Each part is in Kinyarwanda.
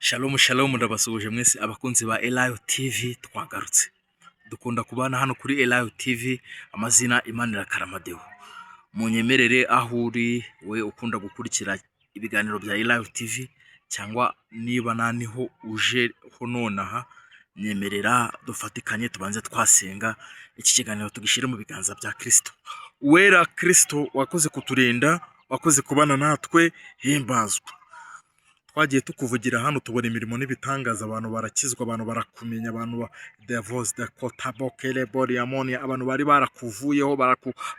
Shalom shalom, ndabasuhuje mwese abakunzi ba Elayo TV. Twagarutse, dukunda kubana hano kuri Elayo TV. Amazina Imanirakarama Deo. Munyemerere, aho uri we ukunda gukurikira ibiganiro bya Elayo TV, cyangwa niba naniho uje ho nonaha, nyemerera dufatikanye tubanze twasenga, iki kiganiro tugishyire mu biganza bya Kristo. Uwera Kristo, wakoze kuturinda, wakoze kubana natwe, himbazwa. Twagiye tukuvugira hano, tubona imirimo n'ibitangaza, abantu barakizwa, abantu barakumenya, abantu ba devos de kotabokere boriamoni, abantu bari barakuvuyeho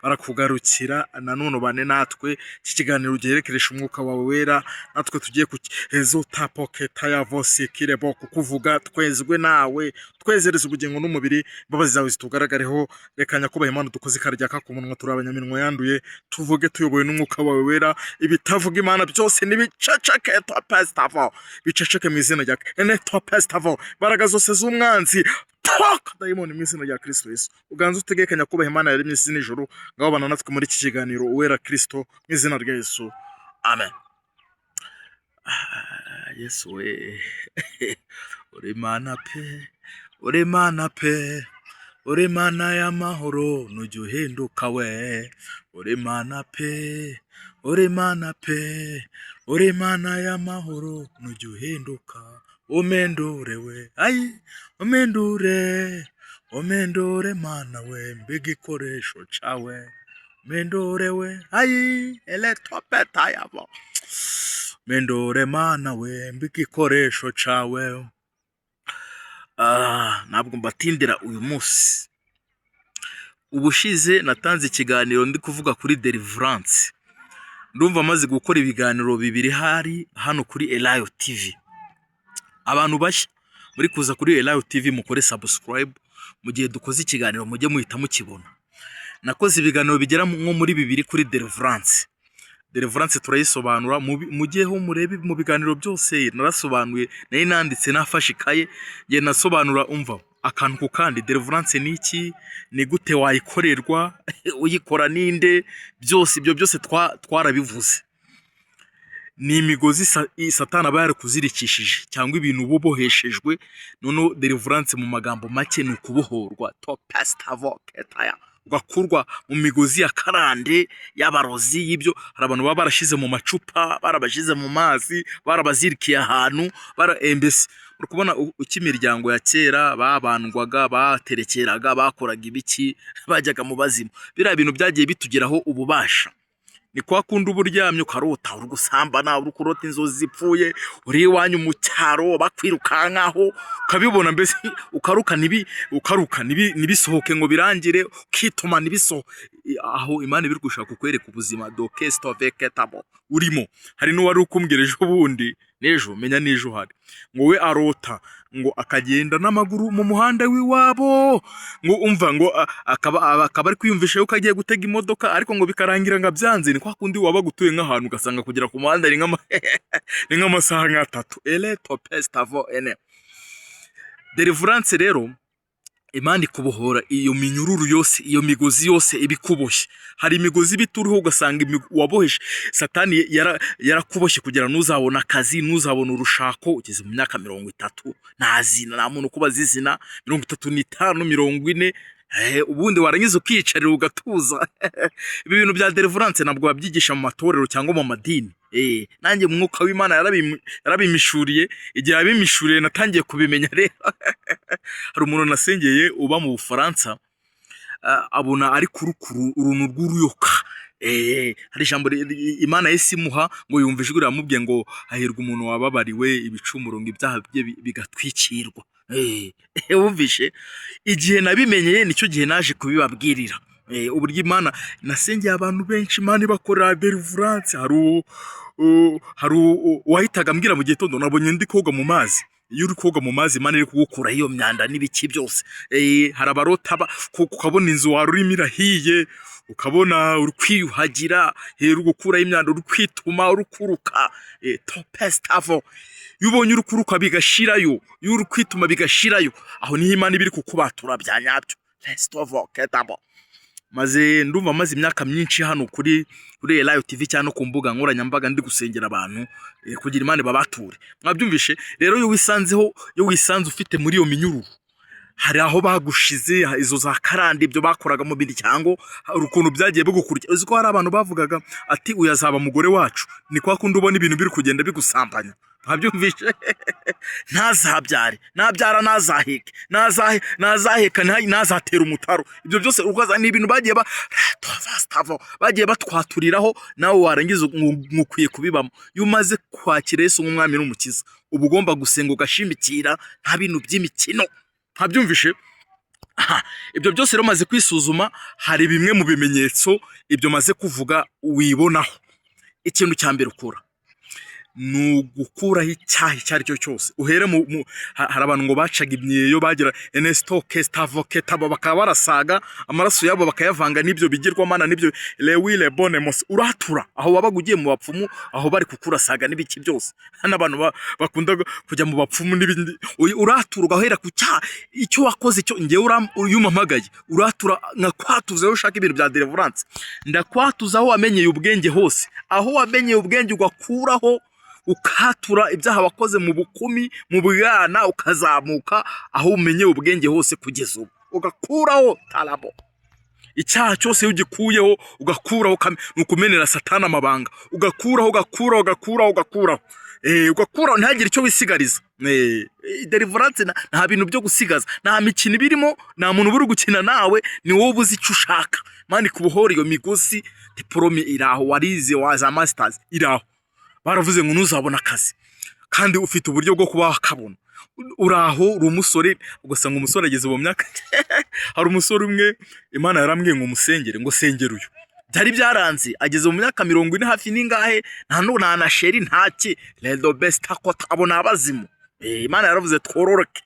barakugarukira. Nanone ubane natwe, iki kiganiro ugiherekeresha umwuka wawe wera, natwe tugiye ku ezotapoketayavosikirebo kukuvuga, twezwe nawe, twezereze ubugingo n'umubiri, imbabazi zawe zitugaragareho. Reka nyakubahwa Imana dukoze ikarya ku munwa, turi abanyaminwa yanduye, tuvuge tuyobowe n'umwuka wawe wera, ibitavuga Imana byose nibiceceke, topestavo, biceceke mu izina rya ene topestavo, imbaraga zose z'umwanzi toka dayimoni mu izina rya Kristo Yesu. Uganze utegeke, nyakubahwa Imana yaremye isi n'ijuru. Ngaho bana natwe muri iki kiganiro, uwera Kristo, mu izina rya Yesu, amen. Ah, Yesu we, uri Mana pe, uri Mana pe, uri Mana y'amahoro, nujya uhinduka we. Uri Mana pe, uri Mana pe, uri Mana y'amahoro, nujya uhinduka. Umendure we, ayi umendure, umendure Mana we, mbega igikoresho cawe, umendure we, ayi eletopeta yabo, mendure Mana we, mbega igikoresho cawe. Ah, ntabwo mbatindira uyu munsi. Ubushize natanze ikiganiro ndi kuvuga kuri deliverance. Ndumva maze gukora ibiganiro bibiri hari hano kuri Elayo TV. Abantu bashya muri kuza kuri Elayo TV, mukore subscribe, mu gihe dukoze ikiganiro mujye muhita mukibona. Nakoze ibiganiro bigera nko muri bibiri kuri deliverance. Deliverance turayisobanura, mujyeho murebe mu biganiro byose narasobanuye, nari nanditse, nafashe ikaye ngiye nasobanura, umva akantu ku kandi. Deliverance ni iki? Ni gute wayikorerwa? Uyikora ninde? Byose ibyo byose twarabivuze. Ni imigozi Satani aba yarakuzirikishije cyangwa ibintu uba uboheshejwe. Noneho deliverance mu magambo make ni ukubohorwa, topestavo ketaya, ugakurwa mu migozi ya karande y'abarozi, y'ibyo hari abantu baba barashyize mu macupa, barabashyize mu mazi, barabazirikiye ahantu bara mbese uri kubona uko imiryango ya kera babandwaga, baterekeraga, bakoraga ibiki, bajyaga mu bazimu. Biriya bintu byagiye bitugeraho ububasha. Ni kwa kundi uba uryamye ukarota uri gusambana, uri kurota inzozi zipfuye, uri iwanyu mu cyaro bakwirukankaho, ukabibona mbese, ukaruka nibi ukaruka ntibisohoke ngo birangire, ukituma ntibisohoke. Aho Imana iba iri gushaka kukwereka ubuzima dokesitoveketabo urimo. Hari n'uwari ukumbwira ejo bundi, n'ejo menya n'ejo hari, ngo we arota ngo akagenda n'amaguru mu muhanda w'iwabo, ngo umva ngo akaba ari kwiyumvisha yuko agiye gutega imodoka, ariko ngo bikarangira ngo abyanze. Ni kwa kundi waba utuye nk'ahantu ugasanga kugera ku muhanda ni nk'amasaha nk'atatu ele topestavo ene. Deliverance rero, Imana ikubohora iyo minyururu yose, iyo migozi yose iba ikuboshye. Hari imigozi iba ituriho, ugasanga waboheshe Satani yarakuboshye kugira ntuzabone akazi, ntuzabone urushako. Ugeze mu myaka 30 nta zina, nta muntu ukubaza izina, 35, 40, ubundi warangiza ukiyicarira ugatuza. Ibi bintu bya deliverance ntabwo babyigisha mu matorero cyangwa mu madini. Nanjye mwuka w'Imana yarabimishuriye. Igihe yabimishuriye natangiye kubimenya. Rero hari umuntu nasengeye uba mu Bufaransa, abona ari kurukuru uruntu rw'uruyoka. Hari ijambo Imana yahise imuha, ngo yumva ijwi riramubwiye ngo hahirwa umuntu wababariwe ibicumuro, ngo ibyaha bye bigatwikirwa. Wumvishe igihe nabimenyeye, nicyo gihe naje kubibabwirira. Uburyo Imana nasengeye abantu benshi, Imana ibakorera deliverance. Hari uwahitaga ambwira mu gitondo, nabonye ndi koga mu mazi. Iyo uri koga mu mazi, Imana iri kugukuraho iyo myanda n'ibiki byose. Hari abarota ukabona inzu wari urimo irahiye, ukabona uri kwiyuhagira, uri gukuraho imyanda, uri kwituma, uri kuruka, topestavo. Iyo ubonye uri kuruka bigashirayo, iyo uri kwituma bigashirayo, aho niho Imana iba iri kukubatura bya nyabyo, restovo ketabo. Maze ndumva maze imyaka myinshi hano kuri Elayo TV cyangwa no ku mbuga nkoranyambaga ndi gusengera abantu kugira Imana babature. Mwabyumvishe rero, iyo wisanzeho, iyo wisanze ufite muri iyo minyururu, hari aho bagushize izo za karande, ibyo bakoraga mu miryango, hari ukuntu byagiye bigukurikira. Uzi ko hari abantu bavugaga ati: "Uyu azaba umugore wacu." Ni kwa kundi ubona ibintu biri kugenda bigusambanya. Mwabyumvishe? Ntazabyare, nabyara ntazaheke, ntazaheka ntazatere umutaro. Ibyo byose ukaza ni ibintu bagiye ba bagiye batwaturiraho, nawe warangiza ngo ukwiye kubibamo. Iyo umaze kwakira Yesu nk'umwami n'umukiza, uba ugomba gusenga ugashimikira, nta bintu by'imikino. Ntabyumvishe? Aha, ibyo byose rero maze kwisuzuma, hari bimwe mu bimenyetso ibyo maze kuvuga wibonaho. Ikintu cya mbere ukora ni ugukuraho icyaha icyo ari cyo cyose. Uhere hari abantu ngo bacaga imyeyo, bagira enesitoke stavoketabo, bakaba barasaga amaraso yabo bakayavanga n'ibyo bigirwamana n'ibyo lewile bone mose. Uratura aho wabaga ugiye mu bapfumu, aho bari kukurasaga n'ibiki byose. Hano abantu bakunda kujya mu bapfumu n'ibindi. Uratura ugahera ku cyaha icyo wakoze. Icyo ngewe iyo umpamagaye, uratura nkakwatuza. Iyo ushaka ibintu bya deliverance, ndakwatuza aho wamenyeye ubwenge hose, aho wamenyeye ubwenge ugakuraho, ukatura ibyaha wakoze mu bukumi, mu bwana, ukazamuka aho umenyeye ubwenge hose kugeza ubu, ugakuraho tarabo. Icyaha cyose iyo ugikuyeho, ugakuraho, ni ukumenera Satani amabanga. Ugakuraho, ugakuraho, ugakuraho, ugakuraho, ugakuraho, ntihagire icyo wisigariza. Deliverance nta bintu byo gusigaza, nta mikino ibirimo, nta muntu uri gukina nawe, ni wowe ubuze icyo ushaka. Mani kubohora iyo migozi. Diporome iraho, warize wa za masters iraho, baravuze ngo ntuzabona akazi kandi ufite uburyo bwo kuba wakabona. Uraho uri umusore, ugasanga umusore ageze mu myaka. Hari umusore umwe Imana yarambwiye ngo musengere, ngo sengere uyu, byari byaranze, ageze mu myaka 40 hafi n'ingahe, nta nta na chérie, ntaki redo besita kota. Abo ni abazimu. Imana yaravuze twororoke.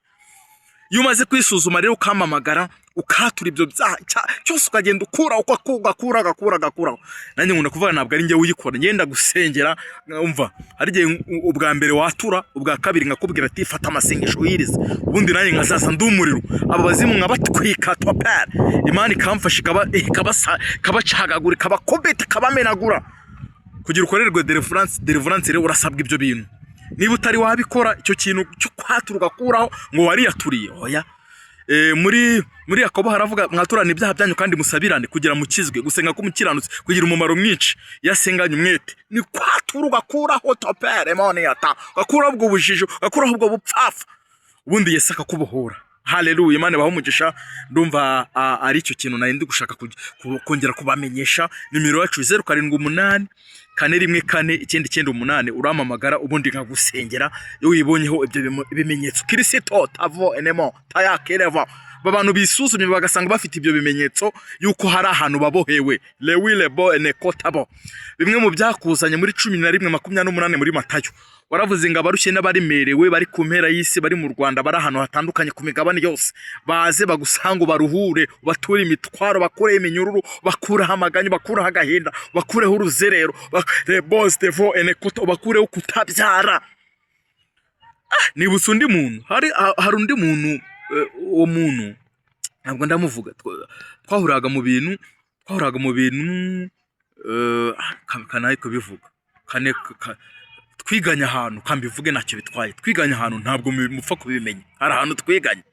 Iyo umaze kwisuzuma rero, ukampamagara, ukatura ibyo byaha cyose, ukagenda ukura uko ugakura, ugakura, ugakuraho. Nanjye nkunda kuvuga, ntabwo ari njye uyikora, ngenda gusengera. Umva, hari igihe ubwa mbere watura, ubwa kabiri nkakubwira ati: "Fata amasengesho wirize." Ubundi nanjye nkazaza ndi umuriro, abo bazimu nkabatwika topere. Imana ikamfasha, ikabacagagura, ikabakubita, ikabamenagura kugira ukorerwe deliverance. Deliverance rero urasabwa ibyo bintu. Niba utari wabikora, icyo kintu cyo kwatura ugakuraho, ngo wariyaturiye, oya. Muri Yakobo haravuga: "Mwaturane ibyaha byanyu kandi musabirane kugira mukizwe. Gusenga k'umukiranutsi kugira umumaro mwinshi iyo asenganye umwete." Ni kwatura ugakuraho topere moniyata, ugakuraho ubwo bujiji, ugakuraho ubwo bupfafa, ubundi Yesu akakubohora. Haleluya, Imana ibahe umugisha. Ndumva ari icyo kintu nari ndi gushaka kongera kubamenyesha. Nimero yacu 0784149998. Urampamagara ubundi nkagusengera iyo wibonyeho ibyo bimenyetso. Kirisito tavo enemo tayakereva. Aba bantu bisuzumye bagasanga bafite ibyo bimenyetso yuko hari ahantu babohewe lewilebo enekotabo, bimwe mu byakuzanye muri 11:28 muri Matayo, waravuze ngo abarushye n'abaremerewe bari ku mpera y'isi, bari mu Rwanda, bari ahantu hatandukanye ku migabane yose, baze bagusanga, baruhure, bature imitwaro, bakureho iminyururu, bakureho amaganya, bakureho agahinda, bakureho uruzerero, rebose devo enekoto, bakureho kutabyara. Nibutse undi muntu, hari undi muntu, uwo muntu ntabwo ndamuvuga. Twahuraga mu bintu, kanaye kubivuga kane twiganye ahantu, kambivuge ntacyo bitwaye. Twiganye ahantu, ntabwo mupfa kubimenya. Hari ahantu twiganye,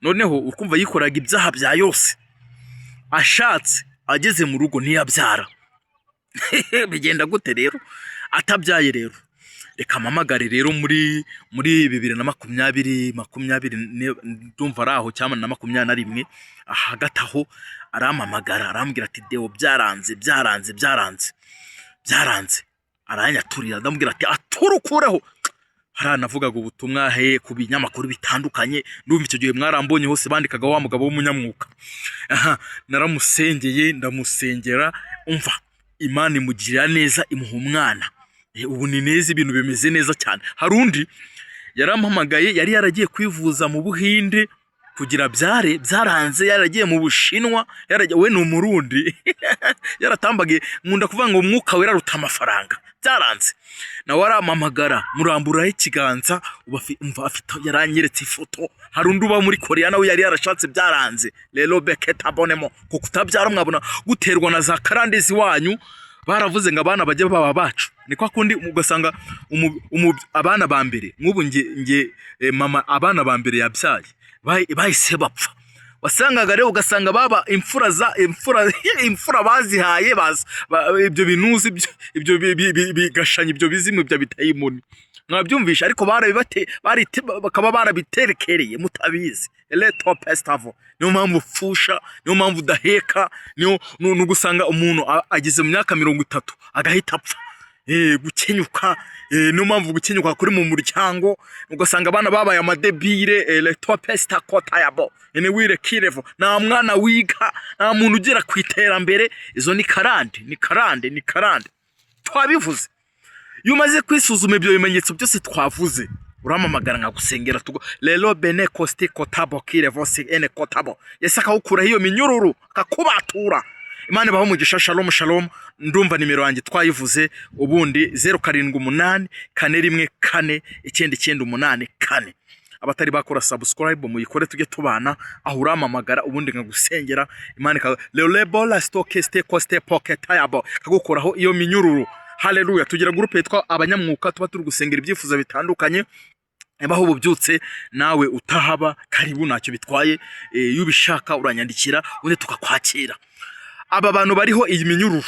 noneho ukumva yikoraga ibyaha bya yose, ashatse ageze mu rugo ntiyabyara. Bigenda gute rero atabyaye? Rero reka mpamagare rero muri 2020, 20 ndumva ari aho cyangwa na 21 hagati aho. Arampamagara, arambwira ati: "Deo, byaranze, byaranze, byaranze, byaranze." Aranyaturira, ndamubwira ati: "Aturukureho." Haranavugaga ubutumwa he ku binyamakuru bitandukanye. Ndumva icyo gihe mwarambonye hose, bandikaga wa mugabo w'umunyamwuka. Aha naramusengeye, ndamusengera, umva, Imana imugirira neza, imuha umwana. Ubu ni neza, ibintu bimeze neza cyane. Hari undi yarampamagaye, yari yaragiye kwivuza mu Buhinde. Kugira byare byaranze, yaragiye mu Bushinwa, yaragiye, we ni Umurundi, yaratambagiye. Nkunda kuvuga ngo Umwuka Wera aruta amafaranga. Byaranze, nawe arampamagara, muramburaho ikiganza. Ubu umva afite, yaranyeretse ifoto. Hari undi uba muri Korea, nawe yari yarashatse byaranze. Rero beketa bonemo kuko kutabyara mwabona guterwa na za karande z'iwanyu. Baravuze ngo abana bajye baba bacu, ni kwa kundi ugasanga abana ba mbere nk'ubu nge mama abana ba mbere yabyaye bahise bapfa. Wasangaga rero ugasanga baba imfura za imfura bazihaye ibyo binuzi, ibyo bigashanya ibyo bizimu bya bitayimuni, mwabyumvisha. Ariko barabibate barite bakaba barabiterekereye mutabizi. Electro pestavo, niyo mpamvu upfusha, niyo mpamvu udaheka, niyo nugusanga umuntu ageze mu myaka 30 agahita apfa. Gukenyuka, niyo mpamvu gukenyuka kuri mu muryango, ugasanga abana babaye amadebire. Electro pesta kotayabo ene wire kirevo, nta mwana wiga, nta muntu ugera ku iterambere. Izo ni karande, ni karande, ni karande twabivuze. Iyo umaze kwisuzuma ibyo bimenyetso byose twavuze, urampamagara nkagusengera tugo rero bene kosti kotabo kirevo si ene kotabo. Yesu akawukuraho iyo minyururu, akakubatura. Imana ibaho umugisha. Shalom, shalom. Ndumva nimero yanjye twayivuze ubundi, 0784149984. Abatari bakora subscribe muyikore, tujye tubana. Aho urampamagara ubundi nkagusengera, Imana lelebola stoke ste koste pocket yabo kagukuraho iyo minyururu. Haleluya! Tugira groupe yitwa Abanyamwuka, tuba turi gusengera ibyifuzo bitandukanye. Niba ububyutse nawe utahaba, karibu, ntacyo bitwaye. Iyo ubishaka uranyandikira ubundi tukakwakira. Aba bantu bariho iyi minyururu,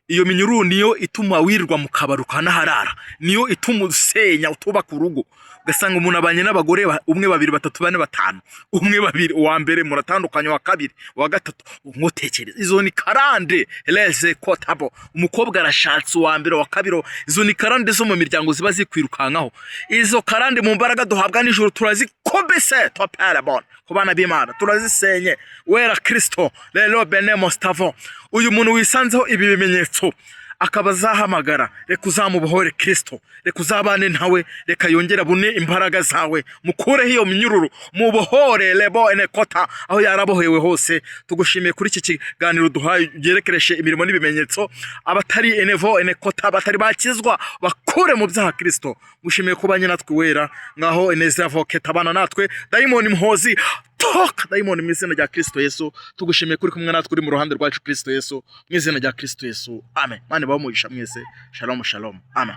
iyo minyururu niyo ituma wirirwa mu kabari ukanaharara, niyo ituma usenya, utubaka urugo. Ugasanga umuntu abanye n'abagore umwe, babiri, batatu, bane, batanu, umwe, babiri, uwa mbere muratandukanye, uwa kabiri, uwa gatatu. Nkotekereza izo ni karande reze kotabo. Umukobwa arashatse uwa mbere, uwa kabiri. Izo ni karande zo mu miryango ziba zikwirukankaho. Izo karande mu mbaraga duhabwa nijoro turazikubise toperebon ku bana b'Imana, turazisenye. Wera Kristo rero bene mostavo, uyu muntu wisanzeho ibi bimenyetso akaba azahamagara, reka uzamubohore Kristo, reka uzabane nawe, reka yongere abone imbaraga zawe, mukureho iyo minyururu, mubohore lebo enekota aho yarabohewe hose. Tugushimiye kuri iki kiganiro duhaye byerekereshe imirimo n'ibimenyetso. Abatari enevo enekota, abatari bakizwa, bakure mu byaha Kristo. Ngushimiye kubanye natwe wera, ngaho enezavoketa abana natwe. Dayimoni muhozi toka, dayimoni, mu izina rya Kristo Yesu. Tugushimiye kuri kumwe natwe, uri mu ruhande rwacu Kristo Yesu, mu izina rya Kristo Yesu, amen. Mane bamugisha mwese. Shalom, shalom, amen.